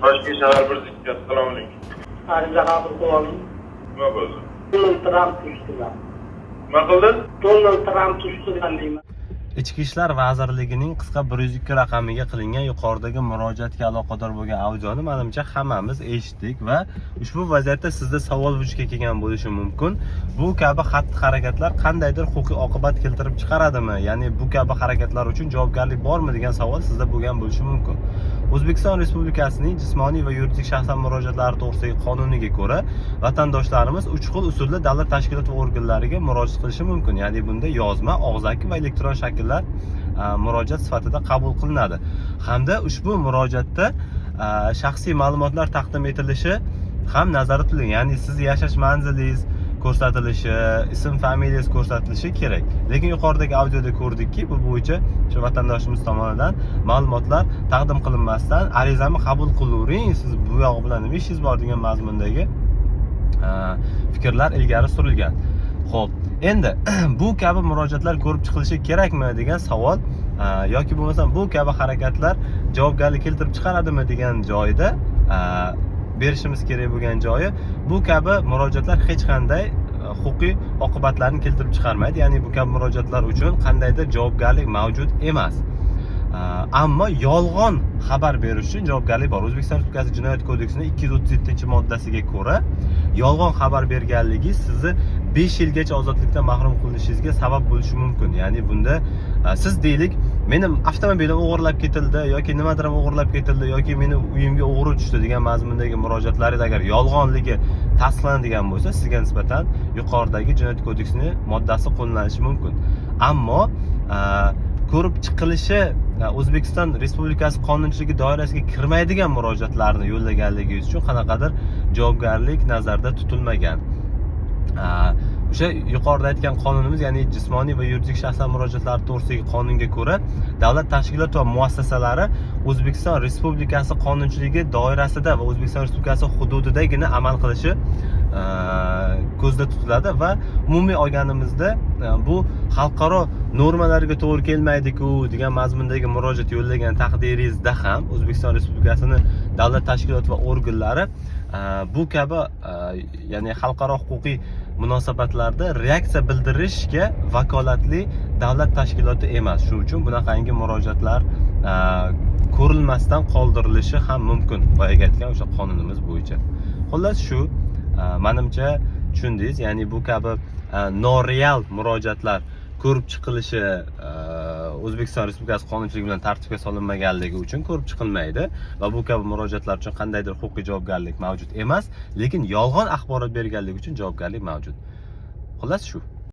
Toshkent shahar 102. Assalomu alaykum. Ariza qabul qilib oling. Nima bo'ldi? Donald Tramp ustidan. Nima qildi? Donald Tramp ustidan deyman. Ichki ishlar vazirligining qisqa 102 raqamiga qilingan yuqoridagi murojaatga aloqador bo'lgan audioni, manimcha, hammamiz eshitdik va ushbu vaziyatda sizda savol vujudga kelgan bo'lishi mumkin: bu kabi xatti harakatlar qandaydir huquqiy oqibat keltirib chiqaradimi, ya'ni bu kabi harakatlar uchun javobgarlik bormi degan savol sizda bo'lgan bo'lishi mumkin. O'zbekiston Respublikasining Jismoniy va yuridik shaxslar murojaatlari to'g'risidagi qonuniga ko'ra, vatandoshlarimiz uch xil usulda davlat tashkilot va organlariga murojaat qilishi mumkin, ya'ni bunda yozma, og'zaki va elektron shakllar murojaat sifatida qabul qilinadi hamda ushbu murojaatda shaxsiy ma'lumotlar taqdim etilishi ham nazarda tutilgan, ya'ni sizni yashash manzilingiz ko'rsatilishi, ism familiyangiz ko'rsatilishi kerak. Lekin yuqoridagi audioda ko'rdikki, bu bo'yicha shu vatandoshimiz tomonidan ma'lumotlar taqdim qilinmasdan, "Arizamni qabul qilavering, siz bu yog'i bilan nima ishingiz bor?" degan mazmundagi fikrlar ilgari surilgan. Ho'p, endi bu kabi murojaatlar ko'rib chiqilishi kerakmi degan savol yoki bo'lmasam bu kabi harakatlar javobgarlik keltirib chiqaradimi degan joyida berishimiz kerak bo'lgan joyi, bu kabi murojaatlar hech qanday huquqiy oqibatlarni keltirib chiqarmaydi, ya'ni bu kabi murojaatlar uchun qandaydir javobgarlik mavjud emas. Ammo yolg'on xabar berish uchun javobgarlik bor. O'zbekiston Respublikasi Jinoyat kodeksining 237-moddasiga ko'ra, yolg'on xabar berganligi sizni 5 yilgacha ozodlikdan mahrum qilinishingizga sabab bo'lishi mumkin. Ya'ni bunda siz, deylik, "Meni avtomobilim o'g'irlab ketildi" yoki "Nimadir o'g'irlab ketildi" yoki "Meni uyimga o'g'ri tushdi" degan mazmundagi murojaatlaringiz agar yolg'onligi tasdiqlanadigan bo'lsa, sizga nisbatan yuqoridagi jinoyat kodeksini moddasi qo'llanilishi mumkin. Ammo ko'rib chiqilishi O'zbekiston Respublikasi qonunchiligi doirasiga kirmaydigan murojaatlarni yo'llaganligingiz uchun qanaqadir javobgarlik nazarda tutilmagan. O'sha yuqorida aytgan qonunimiz, ya'ni Jismoniy va yuridik shaxslar murojaatlari to'g'risidagi qonunga ko'ra, davlat tashkilot va muassasalari O'zbekiston Respublikasi qonunchiligi doirasida va O'zbekiston Respublikasi hududidagina amal qilishi ko'zda tutiladi va umumiy olganimizda bu xalqaro normalarga to'g'ri kelmaydiku degan mazmundagi murojaat yo'llagan taqdiringizda ham O'zbekiston Respublikasini davlat tashkilot va organlari bu kabi ya'ni xalqaro huquqiy munosabatlarda reaksiya bildirishga vakolatli davlat tashkiloti emas. Shuning uchun bunaqangi murojaatlar ko'rilmasdan qoldirilishi ham mumkin, boyagi aytgan o'sha qonunimiz bo'yicha. Xullas, shu, manimcha, tushundingiz, ya'ni bu kabi noreal murojaatlar ko'rib chiqilishi O'zbekiston Respublikasi qonunchiligi bilan tartibga solinmaganligi uchun ko'rib chiqilmaydi va bu kabi murojaatlar uchun qandaydir huquqiy javobgarlik mavjud emas, lekin yolg'on axborot berganligi uchun javobgarlik mavjud. Xullas, shu.